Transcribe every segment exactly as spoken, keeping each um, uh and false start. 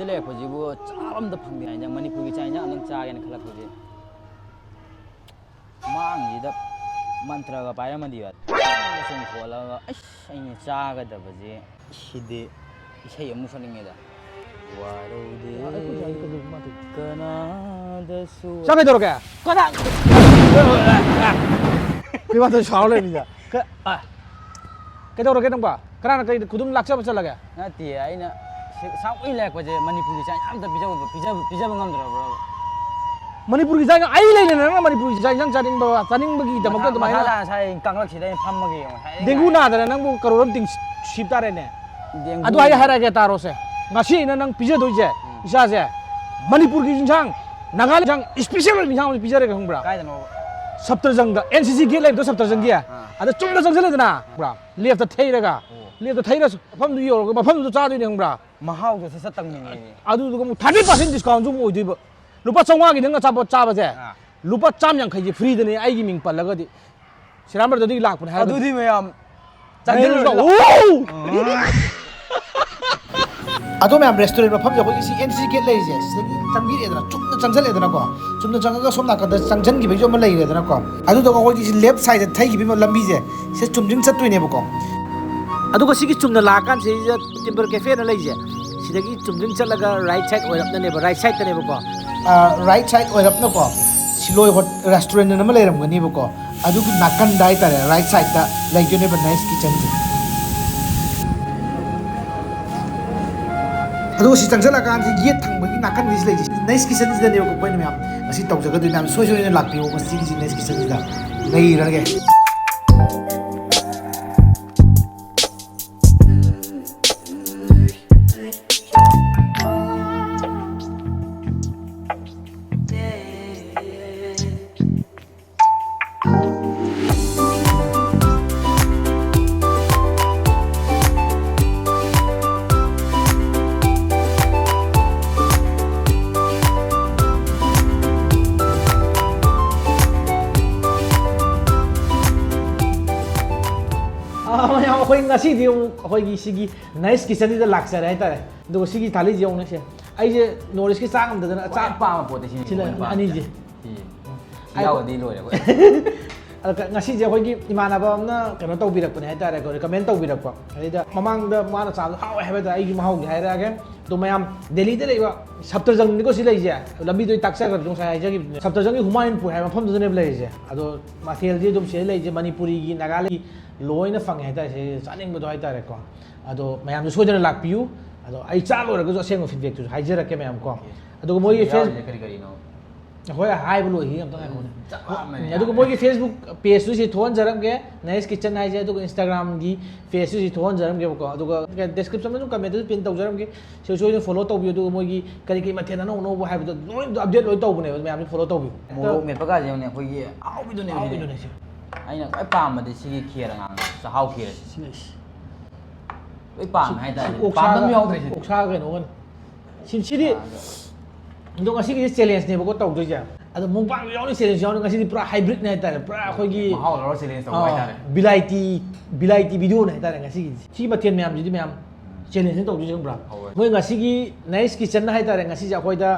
ꯂꯩꯔꯛꯄꯁꯤꯕꯨ ꯆꯥꯕ ꯑꯝꯇ ꯐꯪꯗꯦ ꯍꯥꯏꯅ ꯃꯅꯤꯄꯨꯔꯒꯤ ꯆꯥꯛ ꯏꯟꯁꯥꯡ ꯑꯝꯇꯪ ꯆꯥꯒꯦꯅ ꯈꯜꯂꯛꯄꯁꯦ꯫ ꯃꯥꯡꯁꯤꯗ ꯃꯟꯇ꯭ꯔꯒ ꯄꯥꯏꯔꯝꯃꯗꯤꯕ ꯁꯨꯝ ꯈꯣꯜꯂꯒ ꯑꯁ ꯑꯩꯅ ꯆꯥꯒꯗꯕꯁꯦ꯫ ꯁꯤꯗꯤ ꯏꯁꯩ ꯑꯃꯨꯛ ꯁꯛꯅꯤꯡꯉꯦꯗ꯫ ꯋꯥꯔꯧꯗꯦ ꯀꯅꯥꯗꯁꯨ꯫ ꯆꯥ ꯀꯩꯗꯧꯔꯒꯦ? ꯀꯅꯥ? ꯀꯩ ꯋꯥꯗ ꯁꯥꯎꯔ ꯂꯩꯔꯤꯁꯦ? ꯀ-, ꯑ, ꯀꯩꯗꯧꯔꯒꯦ ꯅꯪꯕ? ꯀꯅꯥꯅ ꯀꯩ ꯈꯨꯗꯨꯝ ꯂꯥꯛꯆꯕ ꯆꯠꯂꯒꯦ? ꯅꯠꯇꯦ, ꯑꯩꯅ ꯁꯤ-, ꯁꯥꯡ ꯀꯨꯏꯅ ꯂꯩꯔꯛꯄꯁꯦ ꯃꯅꯤꯄꯨꯔꯒꯤ ꯆꯥꯛ ꯏꯟꯁꯥꯡ ꯑꯝꯇ ꯄꯤꯖꯕ, ꯄꯤꯖꯕ, ꯄꯤꯖꯕ ꯉꯝꯗ꯭ꯔꯕ꯭ꯔꯕ? ꯃꯅꯤꯄꯨꯔꯒꯤ ꯆꯥꯛ ꯏꯟꯁꯥꯡ, ꯑꯩ ꯂꯩꯅ ꯅꯪꯅ ꯃꯅꯤꯄꯨꯔꯒꯤ ꯆꯥꯛ ꯏꯟꯁꯥꯡ ꯆꯥꯅꯤꯡꯕ, ꯆꯥꯅꯤꯡꯕꯒꯤꯗꯃꯛꯇ ꯃꯊꯥ, ꯑꯗꯨꯃꯥꯏꯅ ꯃꯊꯥ ꯁꯥꯏ, ꯀꯥꯡꯂꯛꯁꯤꯗ ꯑꯩꯅ ꯐꯝꯃꯒ ꯌꯦꯡꯉꯣ, ꯉꯁꯥꯏꯗꯩ ꯗꯦꯡꯒꯨ ꯉꯥꯏꯔꯦ꯫ ꯅꯥꯗꯅ ꯅꯪꯕꯨ ꯀꯔꯣꯔ ꯑꯃ ꯇꯤꯡ ꯁꯤꯞ ꯇꯥꯔꯦꯅꯦ꯫ ꯗꯦꯡꯒꯨ꯫ ꯑꯗꯨ ꯑꯩ ꯍꯥꯏꯔꯛꯑꯒꯦ ꯇꯥꯔꯣꯁꯦ꯫ ꯉꯁꯤ ꯑꯩꯅ ꯅꯪ ꯄꯤꯖꯗꯣꯏꯁꯦ, ꯎꯝ꯫ ꯏꯆꯥꯁꯦ, ꯃꯅꯤꯄꯨꯔꯒꯤ ꯏꯟꯁꯥꯡ, ꯅꯥꯒꯥꯂꯦꯟ ꯏꯟꯁꯥꯡ, ꯏꯁꯄꯤꯁꯦꯜ ꯑꯣꯏꯕ ꯏꯟꯁꯥꯡ ꯑꯃ ꯄꯤꯖꯔꯒꯦ, ꯈꯪꯕ꯭ꯔꯥ? ꯀꯥꯏꯗꯅꯣ? ꯁꯞꯇꯔꯖꯪꯗ, ꯑꯦꯟ ꯁꯤ ꯁꯤ ꯒꯦꯠ ꯂꯩꯕꯗꯣ ꯁꯞꯇꯔꯖꯪꯒꯤ꯫ ꯑꯥ꯫ ꯑꯗ ꯆꯨꯝꯅ ꯆꯪꯁꯤꯜꯂꯦꯗꯅ, ꯈꯪꯕ꯭ꯔꯥ? ꯂꯦꯞꯇ ꯊꯩꯔꯒ, ꯑꯣ꯫ ꯂꯦꯞꯇ ꯊꯩꯔ ꯃꯐꯝꯗꯨ ꯌꯧꯔꯒ ꯃꯐꯝꯗꯨꯗ ꯆꯥꯗꯣꯏꯅꯦ, ꯈꯪꯕ꯭ꯔꯥ? ꯃꯍꯥꯎꯗꯣ ꯁꯠ ꯁꯠ ꯇꯪꯅꯤꯡꯉꯦꯅꯦ꯫ ꯑꯗꯨꯗꯨꯒ ꯑꯃꯨꯛ ꯊꯥꯔꯇꯤ ꯄꯥꯔꯁꯦꯟ ꯗꯤꯁꯀꯥꯎꯟꯁꯨ ꯑꯃꯨꯛ ꯑꯣꯏꯗꯣꯏꯕ꯫ ꯂꯨꯄꯥ ꯆꯥꯝꯃꯉꯥꯒꯤ ꯅꯪ ꯑꯆꯥꯄꯣꯠ ꯆꯥꯕꯁꯦ, ꯑꯥ꯫ ꯂꯨꯄꯥ ꯆꯥꯝ ꯌꯥꯡꯈꯩꯁꯦ ꯐ꯭ꯔꯤꯗꯅꯦ ꯑꯩꯒꯤ ꯃꯤꯡ ꯄꯜꯂꯒꯗꯤ꯫ ꯁꯤꯔꯥꯝꯕꯔꯗꯒꯤ ꯂꯥꯛꯄꯅꯦ ꯍꯥꯏꯔꯒꯗꯤ꯫ ꯑꯗꯨꯗꯤ ꯃꯌꯥꯝ ꯆꯪꯁꯤꯜꯂꯨꯔꯁꯤ ꯂꯥꯛꯑꯣ꯫ ꯆꯪꯁꯤꯜꯂꯨꯔꯁꯤ ꯂꯥꯛꯑꯣ꯫ ꯑꯗꯣ ꯃꯌꯥꯝ, ꯔꯦꯁꯇꯨꯔꯦꯟ ꯃꯐꯝꯁꯦ ꯑꯩꯈꯣꯏꯒꯤ ꯁꯤ ꯑꯦꯟ ꯁꯤ ꯒꯦꯠ ꯂꯩꯔꯤꯁꯦ, ꯁꯤꯗꯒꯤ ꯆꯪꯕꯤꯔꯛꯑꯦꯗꯅ, ꯆꯨꯝꯅ ꯆꯪꯁꯤꯜꯂꯛꯑꯦꯗꯅꯀꯣ, ꯆꯨꯝꯅ ꯆꯪꯉꯒ ꯁꯣꯝ ꯅꯥꯀꯟꯗ ꯆꯪꯁꯤꯟꯈꯤꯕꯒꯤꯁꯨ ꯑꯃ ꯂꯩꯔꯦꯗꯅꯀꯣ, ꯑꯗꯨꯗꯨꯒ ꯑꯩꯈꯣꯏꯒꯤ ꯁꯤ ꯂꯦꯐ ꯁꯥꯏꯗꯇ ꯊꯩꯈꯤꯕꯒꯤ ꯂꯝꯕꯤꯁꯦ, ꯁꯤꯗ ꯆꯨꯝꯗ꯭ꯔꯤꯡ ꯆꯠꯇꯣꯏꯅꯦꯕꯀꯣ꯫ ꯑꯗꯨꯒ ꯁꯤꯒꯤ ꯆꯨꯝꯅ ꯂꯥꯛꯑꯀꯥꯟꯁꯤꯗ ꯇꯤꯝꯕꯔ ꯀꯦꯐꯦꯅ ꯂꯩꯁꯦ, ꯁꯤꯗꯒꯤ ꯆꯨꯝꯗ꯭ꯔꯤꯡ ꯆꯠꯂꯒ ꯔꯥꯏꯠ ꯁꯥꯏꯠ ꯑꯣꯏꯔꯞꯅꯅꯦꯕ, ꯔꯥꯏꯠ ꯁꯥꯏꯠꯇꯅꯦꯕꯀꯣ꯫ ꯑ, ꯔꯥꯏꯠ ꯁꯥꯏꯠ ꯑꯣꯏꯔꯞꯅꯀꯣ, ꯁꯤꯂꯣꯏ ꯍꯣꯠ-, ꯔꯦꯁꯇꯨꯔꯦꯟ ꯑꯃ ꯂꯩꯔꯝꯒꯅꯤꯕꯀꯣ꯫ ꯑꯗꯨꯒꯤ ꯅꯥꯀꯟꯗ ꯍꯥꯏꯇꯥꯔꯦ, ꯔꯥꯏꯠ ꯁꯥꯏꯗꯠꯇ ꯂꯩꯗꯣꯏꯅꯦꯕ ꯅꯥꯏꯁ ꯀꯤꯠꯆꯟꯁꯦ꯫ ꯑꯗꯨꯒ ꯁꯤ ꯆꯪꯁꯤꯜꯂꯀꯥꯟꯁꯤ ꯌꯦꯠ ꯊꯪꯕꯒꯤ ꯅꯥꯀꯟꯒꯤꯁꯤ ꯂꯩꯁꯦ, ꯅꯥꯏꯁ ꯀꯤꯠꯆꯟꯁꯤꯗꯅꯦꯕꯀꯣ ꯑꯩꯈꯣꯏꯅ ꯃꯌꯥꯝ ꯉꯁꯤ ꯇꯧꯖꯒꯗꯣꯏ ꯃꯌꯥꯝ꯫ ꯁꯣꯏ ꯁꯣꯏꯗꯅ ꯂꯥꯛꯄꯤꯌꯣ ꯉꯁꯤꯒꯤꯁꯤ ꯅꯥꯏꯁ ꯀꯤꯠꯆꯟꯁꯤꯗ ꯂꯩꯔꯒꯦ꯫ ꯑꯥ, ꯃꯌꯥꯝ, ꯑꯩꯈꯣꯏ ꯉꯁꯤꯗꯤ ꯑꯃꯨꯛ ꯑꯩꯈꯣꯏꯒꯤ ꯁꯤꯒꯤ ꯅꯥꯏꯁ ꯀꯤꯠꯆꯟꯁꯤꯗ ꯂꯥꯛꯆꯔꯦ ꯍꯥꯏꯇꯥꯔꯦ꯫ ꯑꯗꯨꯒ ꯁꯤꯒꯤ ꯊꯥꯂꯤꯁꯤ ꯌꯦꯡꯉꯨꯅꯦ ꯁꯦ꯫ ꯑꯩꯁꯦ ꯅꯣꯔꯠ ꯏꯁꯀꯤ ꯆꯥ ꯉꯝꯗꯗꯅ ꯆꯥ ꯆꯥꯛ ꯄꯥꯝꯕ ꯄꯣꯠꯇꯤ ꯁꯤꯅꯤ ꯁꯤꯅ ꯑꯩꯈꯣꯏꯅ ꯄꯥꯝꯃꯤꯁꯦ꯫ ꯑꯅꯤꯁꯦ꯫ ꯁꯤ ꯁꯤ ꯑꯩ ꯌꯥꯎꯔꯗꯤ ꯂꯣꯏꯔꯦ ꯑꯩꯈꯣꯏ꯫ ꯑꯗꯣ ꯉꯁꯤꯁꯦ ꯑꯩꯈꯣꯏꯒꯤ ꯏꯃꯥꯟꯅꯕ ꯑꯃꯅ ꯀꯩꯅꯣ ꯇꯧꯕꯤꯔꯛꯄꯅꯦ ꯍꯥꯏꯇꯥꯔꯦꯀꯣ, ꯔꯤꯀꯃꯦꯟ ꯇꯧꯕꯤꯔꯛꯄ꯫ ꯑꯗꯩꯗ ꯃꯃꯥꯡꯗ ꯃꯥꯅ ꯆꯥꯕꯗꯣ ꯍꯥꯎꯋꯦ ꯍꯥꯏꯕ ꯇꯥꯔꯦ, ꯑꯩꯒꯤ ꯃꯍꯥꯎꯒꯤ ꯍꯥꯏꯔꯛꯑꯒꯦ꯫ ꯑꯗꯣ ꯃꯌꯥꯝ ꯗꯦꯜꯂꯤꯗ ꯂꯩꯕ ꯁꯞꯇꯔꯖꯪꯅꯤꯀꯣ ꯁꯤ ꯂꯩꯁꯦ, ꯂꯝꯕꯤꯗꯣ ꯑꯩ ꯇꯥꯛꯆꯈ꯭ꯔꯕꯗꯣ ꯉꯁꯥꯏ ꯍꯥꯏꯖꯈꯤꯕꯗꯨꯅꯦ꯫ ꯁꯞꯇꯔꯖꯪꯒꯤ ꯍꯨꯃꯥꯌꯨꯟꯄꯨꯔ ꯍꯥꯏꯕ ꯃꯐꯝꯗꯨꯗꯅꯦꯕ ꯂꯩꯔꯤꯁꯦ꯫ ꯑꯗꯣ ꯃꯊꯦꯜꯁꯦ ꯑꯗꯨꯝ ꯁꯤꯗ ꯂꯩꯁꯦ ꯃꯅꯤꯄꯨꯔꯤꯒꯤ, ꯅꯥꯒꯥꯂꯦꯟꯒꯤ ꯂꯣꯏꯅ ꯐꯪꯉꯦ ꯍꯥꯏꯇꯥꯔꯦ ꯁꯤ ꯆꯥꯅꯤꯡꯕꯗꯣ ꯍꯥꯏꯇꯥꯔꯦꯀꯣ꯫ ꯑꯗꯣ ꯃꯌꯥꯝꯁꯨ ꯁꯣꯏꯗꯅ ꯂꯥꯛꯄꯤꯌꯨ꯫ ꯑꯗꯣ ꯑꯩ ꯆꯥ ꯂꯣꯏꯔꯒꯁꯨ ꯑꯁꯦꯡꯕ ꯐꯤꯗꯕꯦꯛꯇꯨꯁꯨ ꯍꯥꯏꯖꯔꯛꯀꯦ ꯃꯌꯥꯝ ꯀꯣ꯫ ꯑꯗꯨꯒ ꯃꯣꯏꯒꯤ ꯐꯦꯁ ꯌꯥꯎꯔꯤꯁꯦ ꯀꯔꯤ ꯀꯔꯤꯅꯣ? ꯑꯩꯈꯣꯏ ꯍꯥꯏꯕ ꯂꯣꯏꯈꯤ ꯑꯝꯇ ꯉꯥꯏꯈꯣꯅꯦ꯫ ꯆꯞ ꯃꯥꯟꯅꯩ꯫ ꯎꯝ, ꯑꯗꯨꯒ ꯃꯣꯏꯒꯤ ꯐꯦꯁꯕꯨꯛ ꯄꯦꯖꯇꯨ ꯁꯤ ꯊꯣꯛꯍꯟꯖꯔꯝꯒꯦ, ꯅꯥꯏꯁ ꯀꯤꯆꯟ ꯍꯥꯏꯁꯦ, ꯑꯗꯨꯒ ꯏꯟꯁꯇꯥꯒ꯭ꯔꯥꯝꯒꯤ ꯄꯦꯖꯇꯨ ꯁꯤ ꯊꯣꯛꯍꯟꯖꯔꯝꯒꯦꯕꯀꯣ꯫ ꯑꯗꯨꯒ ꯗꯦꯁꯀ꯭ꯔꯤꯞꯁꯟꯗ ꯑꯗꯨꯝ ꯀꯃꯦꯟꯇꯁꯨ ꯄꯤꯟ ꯇꯧꯖꯔꯝꯒꯦ꯫ ꯁꯤꯁꯨ ꯁꯣꯏꯗꯅ ꯐꯣꯂꯣ ꯇꯧꯕꯤꯌꯨ꯫ ꯑꯗꯨꯒ ꯃꯣꯏꯒꯤ ꯀꯔꯤ ꯀꯔꯤ ꯃꯊꯦꯜ ꯑꯅꯧ ꯑꯅꯧꯕ ꯍꯥꯏꯕꯗꯣ ꯂꯣꯏ ꯑꯞꯗꯦꯠ ꯂꯣꯏ ꯇꯧꯕꯅꯦꯕ, ꯃꯌꯥꯝꯁꯨ ꯐꯣꯂꯣ ꯇꯧꯕꯤꯌꯨ꯫ ꯃꯣꯔꯣꯛ ꯃꯦꯠꯄꯒꯥꯁꯦ ꯌꯦꯡꯉꯨꯅꯦ, ꯑꯩꯈꯣꯏꯒꯤ ꯑꯍꯥꯎꯕꯤꯗꯨꯅꯦꯕ ꯁꯤꯗꯤ꯫ ꯑꯍꯥꯎꯕꯤꯗꯨꯅꯦ ꯁꯤ꯫ ꯑꯩꯅ ꯈ꯭ꯋꯥꯏ ꯄꯥꯝꯕꯗꯤ ꯁꯤꯒꯤ ꯈꯦꯔ ꯑꯉꯥꯡꯕ, ꯆꯥꯛꯍꯥꯎ ꯈꯦꯔꯁꯦ꯫ ꯁꯤꯅꯦ ꯁꯤ꯫ ꯂꯣꯏ ꯄꯥꯝꯃꯦ ꯍꯥꯏꯇꯥꯔꯦ꯫ ꯑꯣꯛꯁꯥꯒ- ꯄꯥꯝꯗꯕ ꯌꯥꯎꯗ꯭ꯔꯦ ꯁꯤꯗꯤ꯫ ꯑꯣꯛꯁꯥꯒ ꯀꯩꯅꯣꯒꯅꯤ꯫ ꯁꯤ-, ꯁꯤꯗꯤ ꯑꯗꯣ ꯉꯁꯤꯒꯤꯗꯤ ꯆꯦꯂꯦꯟꯖꯅꯦꯕꯀꯣ ꯇꯧꯗꯣꯏꯁꯦ꯫ ꯑꯗꯣ ꯃꯨꯛꯕꯥꯡꯁꯨ ꯌꯥꯎꯅꯤ, ꯆꯦꯂꯦꯟꯖ ꯌꯥꯎꯅꯤ꯫ ꯉꯁꯤꯗꯤ ꯄꯨꯔꯥ ꯍꯥꯏꯕ꯭ꯔꯤꯠꯅꯦ ꯍꯥꯏꯇꯥꯔꯦ, ꯄꯨꯔꯥ ꯑꯩꯈꯣꯏꯒꯤ ꯃꯍꯥꯎ ꯂꯧꯔ ꯆꯦꯂꯦꯟꯖ ꯇꯧꯕ ꯑꯥ, ꯍꯥꯏꯇꯥꯔꯦ꯫ ꯕꯤꯂꯥꯏꯇꯤ, ꯕꯤꯂꯥꯏꯇꯤ ꯚꯤꯗꯤꯑꯣꯅꯦ ꯍꯥꯏꯇꯥꯔꯦ ꯉꯁꯤꯒꯤꯗꯤ꯫ ꯁꯤ ꯃꯊꯦꯜ ꯃꯌꯥꯝꯁꯤꯗꯤ ꯃꯌꯥꯝ ꯆꯦꯂꯦꯟꯖꯅꯦ ꯇꯧꯗꯣꯏꯁꯦ, ꯈꯪꯕ꯭ꯔꯥ? ꯍꯧꯔꯦ꯫ ꯃꯣꯏ ꯉꯁꯤꯒꯤ ꯅꯥꯏꯁ ꯀꯤꯆꯟꯅ ꯍꯥꯏꯇꯥꯔꯦ, ꯉꯁꯤꯁꯦ ꯑꯩꯈꯣꯏꯗ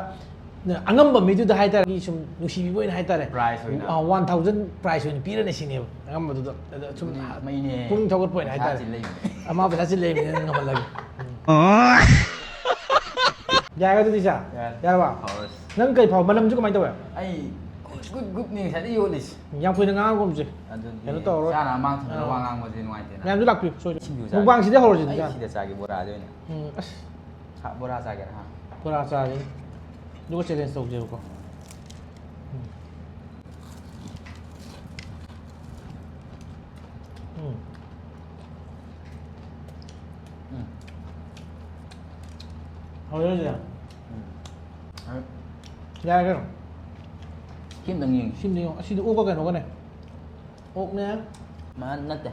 ꯑꯉꯝꯕ ꯃꯤꯗꯨꯗ ꯍꯥꯏꯇꯥꯔꯦ, ꯃꯤ ꯁꯨꯝ ꯅꯨꯡꯁꯤꯕꯤꯕ ꯑꯣꯏꯅ ꯍꯥꯏꯇꯥꯔꯦ, ꯄ꯭ꯔꯥꯏꯖ ꯑꯣꯏꯅ꯫ ꯋꯥꯟ ꯊꯥꯎꯖꯟ ꯄ꯭ꯔꯥꯏꯖ ꯑꯣꯏꯅ ꯄꯤꯔꯅꯤ ꯁꯤꯅꯦꯕ꯫ ꯑꯉꯝꯕꯗꯨꯗ ꯑꯗ ꯁꯨꯝ ꯃꯩꯅꯦ꯫ ꯄꯨꯛꯅꯤꯡ ꯊꯧꯒꯠꯄ ꯑꯣꯏꯅ ꯄꯩꯁꯥ ꯍꯥꯏꯇꯥꯔꯦ꯫ ꯆꯤꯜ ꯂꯩꯕꯅꯦ꯫ ꯑꯃ ꯄꯩꯁꯥ ꯆꯤꯜ ꯂꯩꯕꯅꯤꯅ ꯉꯝꯍꯜꯂꯒꯦ꯫ ꯌꯥꯔꯦ ꯑꯗꯨꯗꯤ ꯏꯆꯥ? ꯌꯥꯔꯦ꯫ ꯌꯥꯔꯕ? ꯍꯧꯔꯁꯤ꯫ ꯅꯪ ꯀꯩ ꯐꯥꯎ, ꯃꯅꯝꯁꯨ ꯀꯃꯥꯏꯅ ꯇꯧꯋꯦ? ꯑꯩ ꯒꯨꯠ ꯒꯨꯠ ꯒꯨꯠꯅꯤ ꯉꯁꯥꯏꯗꯩ ꯌꯣꯠꯂꯤꯁꯦ꯫ ꯌꯥꯝ ꯀꯨꯏꯅ ꯉꯥꯡꯉꯒꯨꯝꯁꯦ꯫ ꯑꯗꯨꯗꯤ ꯀꯩꯅꯣ ꯇꯧꯔꯔꯣꯏ꯫ ꯆꯥꯅ ꯑꯃꯥꯡ ꯊꯝꯃꯒ ꯑꯥ꯫ ꯋꯥ ꯉꯥꯡꯕꯁꯦ ꯅꯨꯡꯉꯥꯏꯇꯦꯅ꯫ ꯃꯌꯥꯝꯁꯨ ꯂꯥꯛꯄꯤꯌꯨ, ꯁꯣꯏꯗꯅ꯫ ꯁꯤꯡꯖꯨ ꯆꯥꯒꯦ꯫ ꯃꯨꯛꯕꯥꯡꯁꯤꯗ ꯍꯧꯔꯁꯤ ꯑꯩ ꯏꯆꯥ꯫ ꯁꯤꯗ ꯆꯥꯒꯦ, ꯕꯣꯔꯥꯗ ꯑꯣꯏꯅ꯫ ꯎꯝ, ꯑꯁ꯫ ꯍꯥ, ꯕꯣꯔꯥ ꯆꯥꯒꯦꯔꯥ? ꯍꯥ? ꯕꯣꯔꯥ ꯆꯥꯁꯦ꯫ ꯑꯗꯨꯒ ꯆꯦꯂꯦꯟꯖ ꯇꯧꯁꯦꯕꯀꯣ꯫ ꯎꯝ꯫ ꯎꯝ꯫ ꯎꯝ꯫ ꯍꯧꯔꯦ ꯍꯧꯖꯤꯛ꯫ ꯎꯝ꯫ ꯍꯣꯏ꯫ ꯌꯥꯔꯦ ꯀꯩꯅꯣ꯫ ꯁꯤ ꯑꯝꯇꯪ ꯌꯦꯡꯁꯤ꯫ ꯁꯤꯝꯗ ꯌꯦꯡꯉꯣ꯫ ꯑꯁꯤꯗꯤ ꯑꯣꯛꯀ ꯀꯩꯅꯣꯒꯅꯦ꯫ ꯑꯣꯛꯅꯦ꯫ ꯃꯥ ꯅꯠꯇꯦ꯫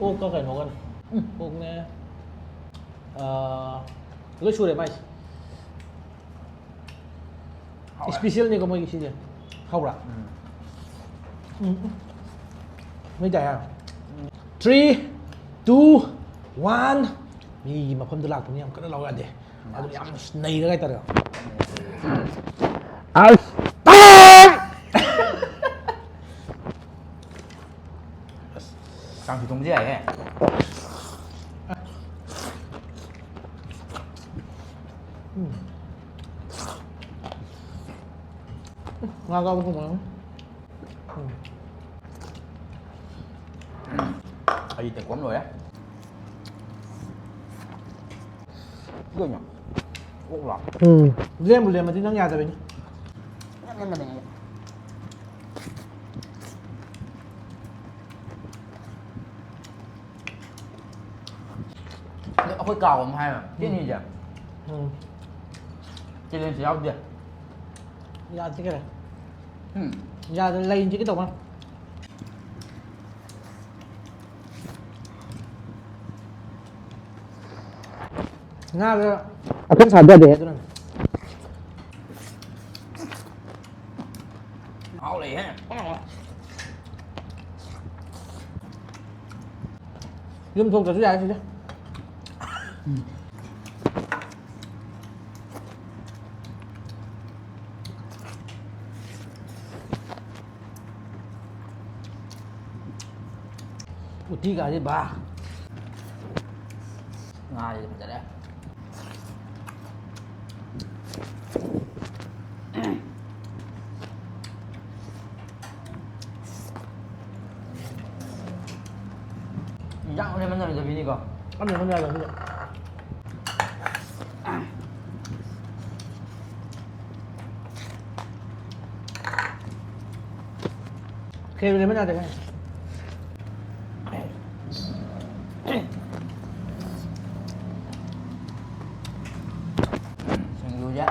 ꯑꯣꯛꯀ ꯀꯩꯅꯣꯒꯅꯦ꯫ ꯎꯝ꯫ ꯑꯣꯛꯅꯦ꯫ ꯑꯥ, ꯂꯣꯏ ꯁꯨꯔꯦ ꯃꯥꯏꯁꯦ꯫ ꯍꯥꯎꯔꯦ꯫ ꯏꯁꯄꯤꯁꯦꯜꯅꯤꯀꯣ ꯃꯣꯏꯒꯤ ꯁꯤꯁꯦ꯫ ꯍꯥꯎꯕ꯭ꯔꯥ? ꯎꯝ꯫ ꯎꯝ, ꯎꯝ꯫ ꯃꯩ ꯇꯥꯏ ꯍꯥꯏꯔꯣ? Three, two, one꯫ ꯃꯤꯒꯤ ꯃꯐꯝꯗ ꯂꯥꯛꯄꯅꯤ, ꯌꯥꯝ ꯀꯟꯅ ꯂꯥꯎ ꯌꯥꯗꯦ꯫ ꯑꯗꯨ ꯌꯥꯝ ꯅꯩꯔꯒ ꯍꯥꯏꯇꯥꯔꯦ꯫ ꯑꯁ! ꯀꯥꯡꯁꯤ ꯊꯣꯡꯕꯁꯦ ꯌꯥꯏꯍꯦ꯫ ꯉꯥ ꯆꯥꯕ ꯊꯣꯡꯕ꯫ ꯑꯩ ꯇꯦꯡꯀꯣꯠ ꯑꯃ ꯂꯣꯏꯔꯦ꯫ ꯀꯩꯅꯣ? ꯑꯣꯛ ꯂꯥꯛ꯫ ꯎꯝ꯫ ꯂꯦꯝꯕꯨ ꯂꯦꯝꯃꯗꯤ ꯅꯪ ꯌꯥꯗꯕꯩꯅꯤ꯫ ꯑꯗꯣ ꯑꯩꯈꯣꯏ ꯀꯥꯎ ꯑꯃ ꯍꯥꯏꯔꯣ꯫ ꯆꯦꯅꯤꯁꯦ꯫ ꯎꯝ꯫ ꯆꯦꯂꯦꯟꯁ ꯌꯥꯎꯗꯦ꯫ ꯌꯥꯗꯦ ꯀꯩꯅꯣ꯫ ꯎꯝ꯫ ꯌꯥꯗꯦ, ꯂꯩꯁꯤꯒꯦ ꯇꯧꯕ꯫ ꯉꯥꯗ ꯑꯀꯟ ꯁꯥꯗ ꯌꯥꯗꯦ ꯑꯗꯨꯅ꯫ ꯃꯍꯥꯎ ꯂꯩꯍꯦ꯫ ꯌꯨꯝ ꯊꯣꯛꯇ꯭ꯔꯁꯨ ꯌꯥꯔꯦ ꯁꯤꯗ꯫ ꯎꯇꯤꯒꯁꯦ ꯕꯥ꯫ ꯉꯥꯁꯤꯗꯤ ꯐꯖꯔꯦ꯫ ꯏꯟꯖꯥꯡ ꯂꯦꯝꯍꯟꯗꯕꯤꯅꯤꯀꯣ꯫ ꯑꯃ ꯂꯦꯝꯍꯟ ꯌꯥꯗꯕ ꯁꯤꯗ꯫ ꯈꯦꯔ ꯂꯦꯃꯟ ꯌꯥꯗꯦ ꯀꯥꯏ꯫ ꯁꯤꯡꯖꯨꯁꯦ꯫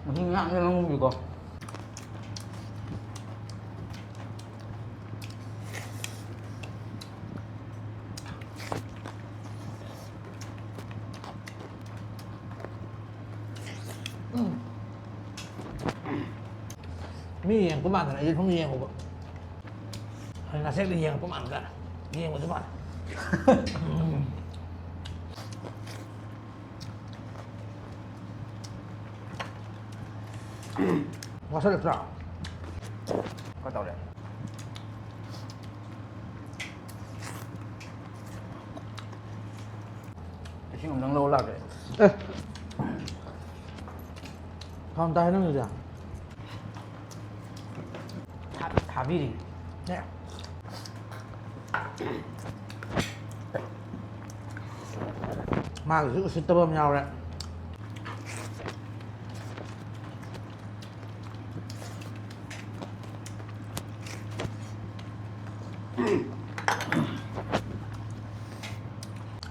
ꯃꯍꯤ ꯃꯌꯥꯝ ꯂꯩꯕ ꯉꯝꯃꯤꯀꯣ꯫ ꯃꯤ ꯌꯦꯡꯉꯛꯄ ꯃꯥꯟꯗꯅ ꯑꯩꯁꯨ ꯁꯨꯝ ꯌꯦꯡꯉꯨꯕ꯫ ꯍꯣꯏ, ꯅꯥꯆꯦꯛꯇ ꯌꯦꯡꯉꯛꯄ ꯃꯥꯟꯗ꯭ꯔꯥ? ꯌꯦꯡꯕꯁꯨ ꯃꯥꯟ-, ꯎꯝ꯫ ꯋꯥꯁꯜꯂꯛꯇ꯭ꯔꯣ? ꯀꯩꯗꯧꯔꯦ? ꯏꯁꯤꯡ ꯑꯝꯇꯪ ꯂꯧ ꯂꯥꯛꯀꯦ꯫ ꯑꯦ꯫ ꯐꯥꯝ ꯇꯥꯏ ꯅꯪꯒꯤꯁꯦ? ꯊꯥ-, ꯊꯥꯕꯤꯔꯤ꯫ ꯑꯦ꯫ ꯃꯥꯒꯤꯁꯨ ꯎꯁꯤꯠꯇꯕ ꯑꯃ ꯌꯥꯎꯔꯦ꯫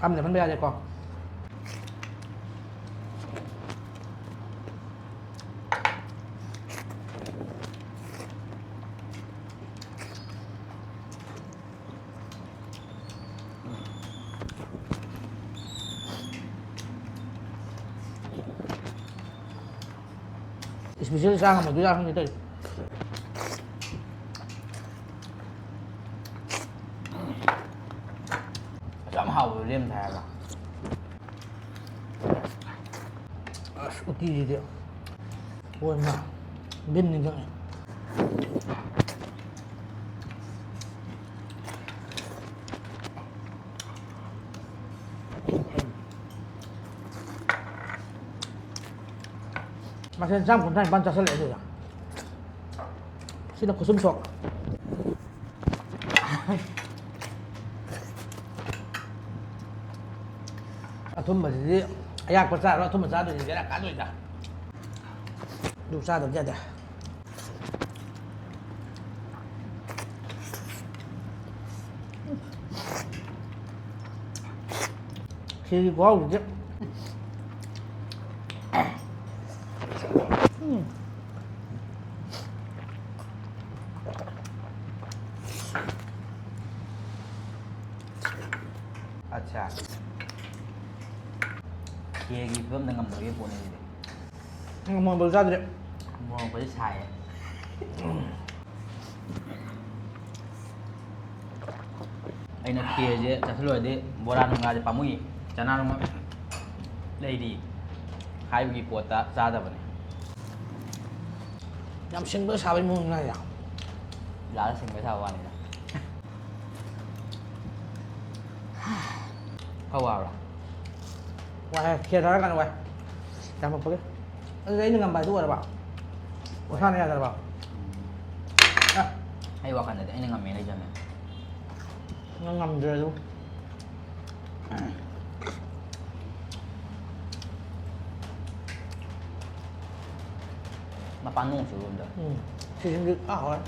ꯌꯥꯝ ꯂꯦꯃꯟꯕ ꯌꯥꯗꯦꯀꯣ꯫ Special ꯆꯥ ꯉꯝꯃꯣꯏꯗꯣꯏꯔꯥ ꯈꯪꯗꯦ ꯇꯧꯔꯤꯁꯦ꯫ ꯑꯁꯨꯛ ꯌꯥꯝ ꯍꯥꯎꯕꯗꯣ ꯂꯦꯝꯊꯥꯏ ꯍꯥꯏꯕ꯫ ꯑꯁ, ꯎꯇꯤꯁꯤꯗꯤ꯫ ꯍꯣꯏ, ꯃꯥ꯫ ꯕꯤꯟ ꯅꯤꯡꯁꯤꯡꯉꯦ꯫ ꯃꯊꯦꯜ ꯆꯥꯝ ꯀꯨꯟꯊ꯭ꯔꯥ ꯅꯤꯄꯥꯟ ꯆꯥꯁꯤꯜꯂꯛꯑꯦ ꯑꯗꯨꯗ꯫ ꯁꯤꯅ ꯈꯨꯁꯨꯝ ꯁꯣꯛ꯫ ꯑꯊꯨꯝꯕꯁꯤꯗꯤ ꯑꯌꯥꯛꯄ ꯆꯥꯔꯣ, ꯑꯊꯨꯝꯕ ꯆꯥꯗꯣꯏꯁꯤ ꯕꯦꯔꯥ ꯀꯥꯗꯣꯏꯗ꯫ ꯑꯗꯨ ꯆꯥꯗꯕꯗꯤ ꯌꯥꯗꯦ꯫ ꯁꯤꯒꯤ ꯈꯨꯍꯥꯎꯁꯤꯗꯤ꯫ ꯎꯝ꯫ ꯑꯠꯆꯥ꯫ ꯈꯦꯔꯒꯤ ꯐꯤꯕꯝꯗ ꯉꯝꯗꯕꯒꯤ ꯄꯣꯠꯅꯤ ꯑꯗꯨꯗꯤ꯫ ꯎꯝ, ꯃꯣꯔꯣꯛ ꯆꯥꯗ꯭ꯔꯦ꯫ ꯃꯣꯔꯣꯛꯄꯨꯗꯤ ꯁꯥꯏꯌꯦ꯫ ꯑꯩꯅ ꯈꯦꯔꯁꯦ ꯆꯥꯁꯤꯜꯂꯨꯔꯗꯤ ꯕꯣꯔꯥ ꯅꯨꯡꯂꯥꯁꯦ ꯄꯥꯝꯃꯨꯏ꯫ ꯆꯅꯥ ꯅꯨꯡꯂꯥ ꯂꯩꯔꯤ ꯍꯥꯏꯕꯒꯤ ꯄꯣꯠꯇ ꯆꯥꯗꯕꯅꯦ꯫ ꯌꯥꯝ ꯁꯤꯡꯕ ꯁꯥꯕꯒꯤ ꯃꯑꯣꯡꯅꯤꯅꯦ꯫ ꯂꯥꯜꯂ ꯁꯤꯡꯕ ꯁꯥꯕ ꯋꯥꯅꯤꯗ꯫ ꯈꯔ ꯋꯥꯕ꯭ꯔꯥ? ꯋꯥꯏ, ꯈꯦꯔ ꯊꯥꯔꯀꯥꯟꯗ ꯋꯥꯏ꯫ ꯌꯥꯝꯃꯛꯄꯒꯤ꯫ ꯑꯗꯨꯗꯤ ꯑꯩꯅ ꯉꯝꯕ ꯍꯥꯏꯗꯨ ꯑꯣꯏꯔꯕ? ꯃꯁꯥꯅ ꯌꯥꯗ꯭ꯔꯕ? ꯑ꯫ ꯑꯩ ꯋꯥꯈꯜꯗꯗꯤ ꯑꯩꯅ ꯉꯝꯃꯦꯅ ꯂꯩꯖꯕꯅꯦ꯫ ꯅꯪ ꯉꯝꯗ꯭ꯔꯁꯨ꯫ ꯃꯄꯥꯟ ꯅꯣꯡ ꯆꯨꯕ ꯑꯝꯗ꯫ ꯎꯝ꯫ ꯁꯤꯖꯟꯗꯤ ꯑꯥ ꯍꯣꯏ꯫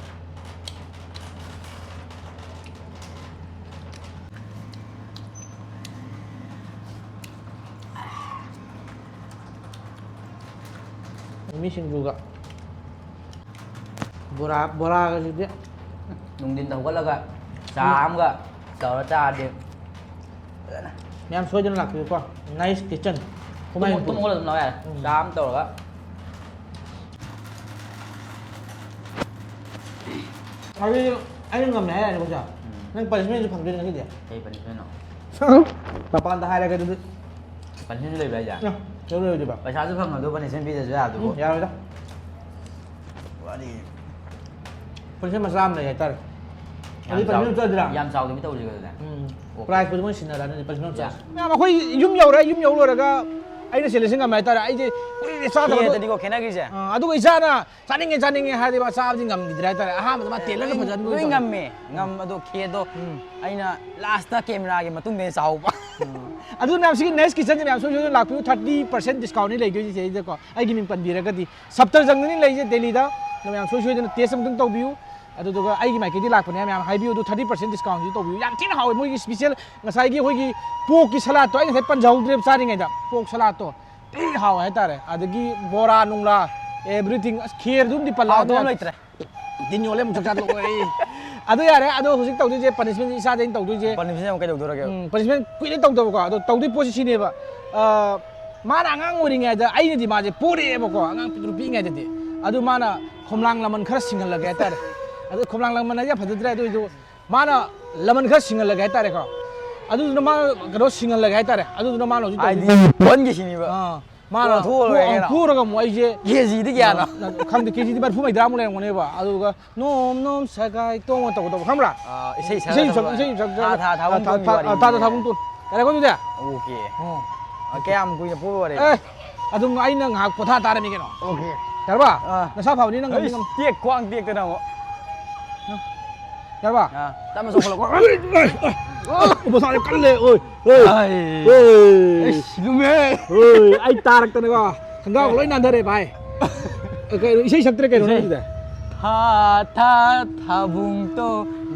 ꯃꯤꯃꯤ ꯁꯤꯡꯖꯨꯒ꯫ ꯕꯣꯔꯥ, ꯕꯣꯔꯥꯒꯁꯤꯗꯤ꯫ ꯅꯨꯡꯊꯤꯟꯗ ꯍꯧꯒꯠꯂꯒ ꯆꯥ ꯎꯝ꯫ ꯑꯃꯒ ꯇꯧꯔ ꯆꯥꯔꯗꯤ ꯐꯖꯅ꯫ ꯃꯌꯥꯝ ꯁꯣꯏꯗꯅ ꯂꯥꯛꯄꯤꯌꯨꯀꯣ꯫ Nice Kitchen꯫ ꯇꯨꯝ-, ꯈꯨꯃꯥꯏ ꯇꯨꯝ ꯍꯧꯒꯠꯂ ꯑꯗꯨꯝ ꯂꯥꯛꯑꯣ ꯌꯥꯔꯦ꯫ ꯎꯝ꯫ ꯆꯥ ꯑꯃ ꯇꯧꯔꯒ꯫ ꯑꯗꯨꯗꯤ ꯑꯩꯅ ꯉꯝꯃꯦ ꯍꯥꯏꯔꯅꯤꯀꯣ, ꯁꯦ? ꯎꯝ꯫ ꯅꯪ punishmentꯁꯨ ꯐꯪꯗꯣꯏꯅꯤ ꯉꯁꯤꯗꯤ꯫ ꯀꯩ punishmentꯅꯣ? ꯃꯄꯥꯟꯗ ꯍꯥꯏꯔꯒꯦ ꯑꯗꯨꯗꯤ꯫ Punishment ꯂꯩꯕ꯭ꯔꯥ ꯍꯥꯏꯁꯦ? ꯑ, ꯂꯩꯔꯣꯏ, ꯂꯩꯔꯣꯏꯗꯣꯏꯕ꯫ ꯄꯩꯁꯥꯁꯨ ꯐꯪꯉꯗꯣꯏ punishment ꯄꯤꯗ꯭ꯔꯁꯨ ꯌꯥꯗꯨꯕꯨ꯫ ꯎꯝ, ꯌꯥꯔꯣꯏꯗ꯫ ꯋꯥꯔꯤ꯫ Punishment ꯃꯆꯥ ꯑꯃ ꯂꯩ ꯍꯥꯏꯇꯥꯔꯦ꯫ ꯌꯥꯝ ꯑꯗꯨꯗꯤ ꯆꯥꯎ-, punishment ꯆꯠꯂꯗ꯭ꯔꯥ? ꯌꯥꯝ ꯆꯥꯎꯗꯕꯤ ꯇꯧꯔꯁꯤ ꯑꯗꯨꯗꯤ꯫ ꯎꯝ꯫ ꯑꯣꯀꯦ꯫ Prizeꯄꯨꯗꯤ ꯃꯣꯏ ꯁꯤꯟꯅꯔꯛꯑꯅꯤ, punishment ꯌꯥ꯫ ꯆꯠꯂꯁꯤ꯫ ꯃꯌꯥꯝ ꯑꯩꯈꯣꯏ ꯌꯨꯝ ꯌꯧꯔꯦ, ꯌꯨꯝ ꯌꯧ ꯂꯣꯏꯔꯒ ꯑꯩꯅ ꯁꯦꯂꯦꯛꯁꯟ ꯉꯝꯃꯦ ꯍꯥꯏꯇꯥꯔꯦ꯫ ꯑꯩꯁꯦ ꯀꯨꯏꯔꯦ ꯆꯥꯗꯕ꯫ ꯈꯦꯔꯗꯅꯤꯀꯣ ꯈꯦꯠꯅꯈ꯭ꯔꯤꯁꯦ꯫ ꯑ, ꯑꯗꯨꯒ ꯏꯆꯥꯅ ꯆꯥꯅꯤꯡꯉꯦ, ꯆꯥꯅꯤꯡꯉꯦ ꯍꯥꯏꯔꯗꯤ ꯃꯥ ꯆꯥꯕꯗꯤ ꯉꯝꯈꯤꯗ꯭ꯔꯦ ꯍꯥꯏꯇꯥꯔꯦ꯫ ꯑꯍꯥꯟꯕꯗ ꯃꯥ ꯇꯦꯂꯔꯗ ꯂꯣꯏ, ꯐꯖꯅ ꯂꯣꯏ ꯂꯣꯏ ꯇꯧꯔꯦ꯫ ꯉꯝꯃꯦ꯫ ꯉꯝ-, ꯑꯗꯣ ꯈꯦꯔꯗꯣ ꯎꯝ꯫ ꯑꯩꯅ lastꯇ cameraꯒꯤ ꯃꯇꯨꯡꯗ ꯑꯩꯅ ꯆꯥꯍꯧꯕ꯫ ꯎꯝ꯫ ꯑꯗꯨꯅ ꯁꯤꯒꯤ Nice Kitchenꯁꯦ ꯃꯌꯥꯝ ꯁꯣꯏ ꯁꯣꯏꯗꯅ ꯂꯥꯛꯄꯤꯌꯨ, thirty percent discountꯅꯤ ꯂꯩꯗꯣꯏꯁꯦ ꯁꯤꯗꯩꯗꯀꯣ꯫ ꯑꯩꯒꯤ ꯃꯤꯡ ꯄꯟꯕꯤꯔꯒꯗꯤ ꯁꯞꯇꯔꯖꯪꯗꯅꯤ ꯂꯩꯁꯦ ꯗꯦꯜꯂꯤꯗ꯫ ꯑꯗꯣ ꯃꯌꯥꯝ ꯁꯣꯏ ꯁꯣꯏꯗꯅ taste ꯑꯃꯇꯪ ꯇꯧꯕꯤꯌꯨ꯫ ꯑꯗꯨꯗꯨꯒ ꯑꯩꯒꯤ ꯃꯥꯏꯀꯩꯗꯒꯤ ꯂꯥꯛꯄꯅꯦ ꯃꯌꯥꯝ ꯍꯥꯏꯕꯤꯌꯨ, ꯑꯗꯨ thirty percent discountꯁꯨ ꯇꯧꯕꯤꯌꯨ꯫ ꯌꯥꯝ ꯊꯤꯅ ꯍꯥꯎꯋꯦ ꯃꯣꯏꯒꯤ special ꯉꯁꯥꯏꯒꯤ ꯑꯩꯈꯣꯏꯒꯤ porkꯀꯤ saladꯇꯣ ꯑꯩ ꯉꯁꯥꯏ ꯄꯟꯖꯍꯧꯗ꯭ꯔꯦꯕ ꯆꯥꯔꯤꯉꯩꯗ꯫ Pork saladꯇꯣ ꯊꯤ ꯍꯥꯎꯋꯦ ꯍꯥꯏꯇꯥꯔꯦ꯫ ꯑꯗꯒꯤ ꯕꯣꯔꯥ ꯅꯨꯡꯂꯥ, everything꯫ ꯑꯁ, ꯈꯦꯔꯗꯨꯝꯗꯤ ꯄꯜꯂꯛꯑꯣ ꯍꯥꯎꯗꯕ ꯌꯥꯔꯦ꯫ ꯂꯩꯇ꯭ꯔꯦ꯫ ꯇꯤꯟ ꯌꯣꯠꯂꯦ ꯑꯃꯨꯛ ꯆꯥꯛ ꯆꯥ ꯇꯣꯛꯂꯛꯑꯦ꯫ ꯑꯗꯨ ꯌꯥꯔꯦ, ꯑꯗꯣ ꯍꯧꯖꯤꯛ ꯇꯧꯗꯣꯏꯁꯦ punishment ꯏꯁꯥꯗ ꯑꯩꯅ ꯇꯧꯗꯣꯏꯁꯦ꯫ Punishment ꯑꯃꯨꯛ ꯀꯩꯗꯧꯗꯣꯔꯒꯦ? ꯎꯝ, punishment ꯀꯨꯏꯔꯦ ꯇꯧꯗꯕꯀꯣ꯫ ꯑꯗꯣ ꯇꯧꯗꯣꯏ ꯄꯣꯠꯁꯤ ꯁꯤꯅꯦꯕ꯫ ꯑ, ꯃꯥꯅ ꯑꯉꯥꯡ ꯑꯣꯏꯔꯤꯉꯩꯗ ꯑꯩꯅꯗꯤ ꯃꯥꯁꯦ ꯄꯣꯔꯛꯑꯦꯕꯀꯣ, ꯑꯉꯥꯡ ꯄꯤꯛꯇ꯭ꯔꯨ ꯄꯤꯛꯏꯉꯩꯗꯗꯤ꯫ ꯑꯗꯨ ꯃꯥꯅ ꯈꯣꯝꯂꯥꯡ ꯂꯃꯟ ꯈꯔ ꯁꯤꯡꯍꯜꯂꯒꯦ ꯍꯥꯏꯇꯥꯔꯦ꯫ ꯑꯗꯨ ꯈꯣꯝꯂꯥꯡ ꯂꯃꯟ ꯍꯥꯏꯁꯦ ꯌꯥꯝ ꯐꯖꯗ꯭ꯔꯦ, ꯑꯗꯨ ꯑꯣꯏꯁꯨ ꯃꯥꯅ ꯂꯃꯟ ꯈꯔ ꯁꯤꯡꯍꯜꯂꯒꯦ ꯍꯥꯏꯇꯥꯔꯦꯀꯣ꯫ ꯑꯗꯨꯗꯨꯅ ꯃꯥ ꯀꯩꯅꯣ ꯁꯤꯡꯍꯜꯂꯒꯦ ꯍꯥꯏꯇꯥꯔꯦ꯫ ꯑꯗꯨꯗꯨꯅ ꯃꯥꯅ ꯍꯧꯖꯤꯛ ꯍꯥꯏꯗꯤ ꯇꯧꯔꯤꯁꯦ ꯄꯣꯟꯒꯤ ꯁꯤꯅꯤꯕ꯫ ꯑꯥ, ꯃꯥꯅ ꯑꯣꯟꯊꯣꯛꯑ ꯂꯣꯏꯔꯦ ꯊꯣꯛ-, ꯀꯩꯅꯣ꯫ ꯊꯣꯛꯑꯒ ꯑꯃꯨꯛ ꯑꯩꯁꯦ ꯀꯦꯖꯤꯗꯤ ꯀꯌꯥꯅꯣ? ꯈꯪꯗꯦ, ꯀꯦꯖꯤꯗꯤ ꯃꯔꯤꯐꯨ ꯃꯧꯗ꯭ꯔꯥꯃꯨꯛ ꯂꯩꯔꯝꯒꯅꯦꯕ꯫ ꯑꯗꯨꯒ ꯅꯣꯝ ꯅꯣꯝ ꯁꯒꯥꯏ ꯇꯣꯡꯉ ꯇꯧꯒꯗꯧꯕ, ꯈꯪꯕ꯭ꯔꯥ? ꯑꯥ, ꯏꯁꯩ ꯁꯛꯑ ꯏꯁꯩ ꯁꯛ-, ꯇꯧꯕ꯫ ꯏꯁꯩ ꯁꯛ-, ꯊꯥ ꯊꯥ ꯊꯥ-, ꯊꯥꯕꯨꯡ ꯊꯥ-, ꯇꯣꯡꯒꯤ ꯊꯥ-, ꯋꯥꯔꯤꯅꯤ꯫ ꯊꯥ ꯊꯥ ꯊꯥꯕꯨꯡ ꯇꯣꯡ꯫ ꯌꯥꯔꯦꯀꯣ ꯑꯗꯨꯗꯤ? ꯑꯣꯀꯦ꯫ ꯑꯣ꯫ ꯑ, ꯀꯌꯥꯝ ꯀꯨꯏꯅ ꯄꯣꯕ ꯋꯥꯔꯤ? ꯑꯦ, ꯑꯗꯨꯝ ꯑꯩꯅ ꯉꯥꯏꯍꯥꯛ ꯄꯣꯊꯥ ꯇꯥꯔꯝꯃꯤ ꯀꯩꯅꯣ꯫ ꯑꯣꯀꯦ꯫ ꯌꯥꯔꯕ? ꯑꯥ꯫ ꯅꯁꯥ ꯐꯕꯅꯤ ꯅꯪ ꯉꯝꯅꯤ ꯑꯩꯁ, ꯉꯝꯅꯤ꯫ ꯇꯦꯛ, ꯈ꯭ꯋꯥꯡ ꯇꯦꯛꯇꯅ ꯑꯃꯨꯛ꯫ ꯌꯥꯔꯕ? ꯑꯥ, ꯇꯞꯅ ꯆꯣꯡꯈꯠꯂꯛꯑꯣ꯫ ꯑꯣ, ꯃꯁꯥꯁꯦ ꯀꯜꯂꯦ꯫ ꯑꯣꯏ, ꯑꯣꯏ, ꯑꯩ꯫ ꯑꯣꯏ꯫ ꯑꯩꯁ, ꯂꯨꯝꯃꯦ꯫ ꯑꯣꯏ, ꯑꯩ ꯇꯥꯔꯛꯇꯅꯀꯣ꯫ ꯈꯪꯒꯥꯎ ꯂꯣꯏ ꯅꯥꯟꯊꯔꯦ ꯚꯥꯏ꯫ ꯀꯩꯅꯣ, ꯏꯁꯩ ꯁꯛꯇ꯭ꯔꯦ ꯀꯩꯅꯣ ꯏꯁꯩ꯫ ꯅꯪꯒꯤꯗ? ꯊꯥ ꯊꯥ ꯊꯥꯕꯨꯡꯇꯣ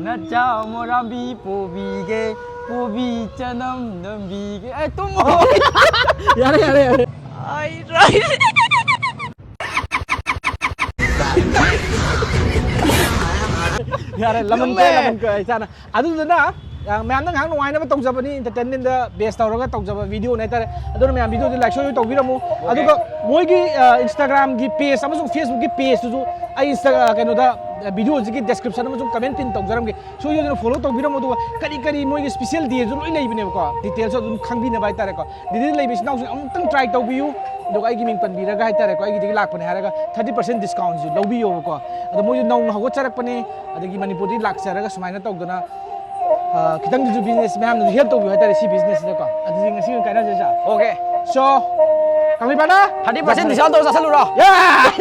ꯅꯆꯥ ꯃꯣꯔꯥꯝꯕꯤ ꯄꯣꯕꯤꯒꯦ, ꯄꯣꯕꯤ ꯆꯅꯝ ꯅꯝꯕꯤꯒꯦ꯫ ꯑꯦ, ꯇꯨꯝꯃꯣ꯫ ꯌꯥꯔꯦ, ꯌꯥꯔꯦ, ꯌꯥꯔꯦ꯫ ꯑꯩ ꯂꯣꯏꯔꯦ꯫ ꯌꯥꯔꯦ, ꯂꯃꯟ ꯀꯣꯏ, ꯂꯨꯝꯃꯦ꯫ ꯂꯃꯟ ꯀꯣꯏ, ꯏꯆꯥꯅ꯫ ꯑꯗꯨꯗꯨꯅ, ꯑ, ꯃꯌꯥꯝꯅ ꯉꯥꯏꯍꯥꯛ ꯅꯨꯡꯉꯥꯏꯅꯕ ꯇꯧꯖꯕꯅꯤ, entertainment ꯗ base ꯇꯧꯔꯒ ꯇꯧꯖꯕ video ꯅꯦ ꯍꯥꯏꯇꯥꯔꯦ꯫ ꯑꯗꯨꯅ ꯃꯌꯥꯝ video ꯗꯨ like ꯁꯣꯏꯗꯅ ꯇꯧꯕꯤꯔꯝꯃꯨ꯫ ꯑꯣꯀꯦ꯫ ꯑꯗꯨꯒ ꯃꯣꯏꯒꯤ, ꯑ, Instagram ꯒꯤ page ꯑꯃꯁꯨꯡ Facebook ꯀꯤ page ꯇꯨꯁꯨ ꯑꯩ Insta-, ꯑ, ꯀꯩꯅꯣꯗ, ꯑ, video ꯁꯤꯒꯤ description ꯑꯃꯁꯨꯡ comment pin ꯇꯧꯖꯔꯝꯒꯦ꯫ ꯁꯣꯏꯗꯅ follow ꯇꯧꯕꯤꯔꯝꯃꯣ꯫ ꯑꯗꯨꯒ ꯀꯔꯤ ꯀꯔꯤ ꯃꯣꯏꯒꯤ special day ꯁꯨ ꯂꯣꯏ ꯂꯩꯕꯅꯦꯕꯀꯣ, details ꯁꯨ ꯑꯗꯨꯝ ꯈꯪꯕꯤꯅꯕ ꯍꯥꯏꯇꯥꯔꯦꯀꯣ꯫ ꯗꯤꯜꯂꯤꯗ ꯂꯩꯕ ꯏꯆꯤꯟ ꯏꯅꯥꯎꯁꯤꯡ ꯑꯃꯨꯛꯇꯪ try ꯇꯧꯕꯤꯌꯨ꯫ ꯑꯗꯨꯒ ꯑꯩꯒꯤ ꯃꯤꯡ ꯄꯟꯕꯤꯔꯒ ꯍꯥꯏꯇꯥꯔꯦꯀꯣ, ꯑꯩꯒꯤꯗꯒꯤ ꯂꯥꯛꯄꯅꯦ ꯍꯥꯏꯔꯒ thirty percent discount ꯁꯨ ꯂꯧꯕꯤꯌꯣꯕꯀꯣ꯫ ꯑꯗꯣ ꯃꯣꯏꯁꯨ ꯅꯧꯅ ꯍꯧꯒꯠꯆꯔꯛꯄꯅꯦ, ꯑꯗꯒꯤ ꯃꯅꯤꯄꯨꯔꯗꯒꯤ ꯂꯥꯛꯆꯔꯒ ꯁꯨꯃꯥꯏꯅ ꯇꯧꯗꯅ, ꯑ, ꯈꯤꯇꯪꯗꯁꯨ business, ꯃꯌꯥꯝꯅꯁꯨ help ꯇꯧꯕꯤꯌꯨ ꯍꯥꯏꯇꯥꯔꯦ ꯁꯤ business ꯁꯤꯗꯀꯣ꯫ ꯑꯗꯨꯗꯤ ꯉꯁꯤꯒꯤ ꯑꯣꯏꯅ ꯀꯥꯏꯅꯔꯁꯦ ꯁꯥꯔ꯫ ꯑꯣꯀꯦ꯫ So, ꯀꯪꯂꯩꯄꯥꯛꯅ thirty percent discount ꯇꯧꯔ ꯆꯥꯁꯤꯜꯂꯨꯔꯣ꯫ Yeah!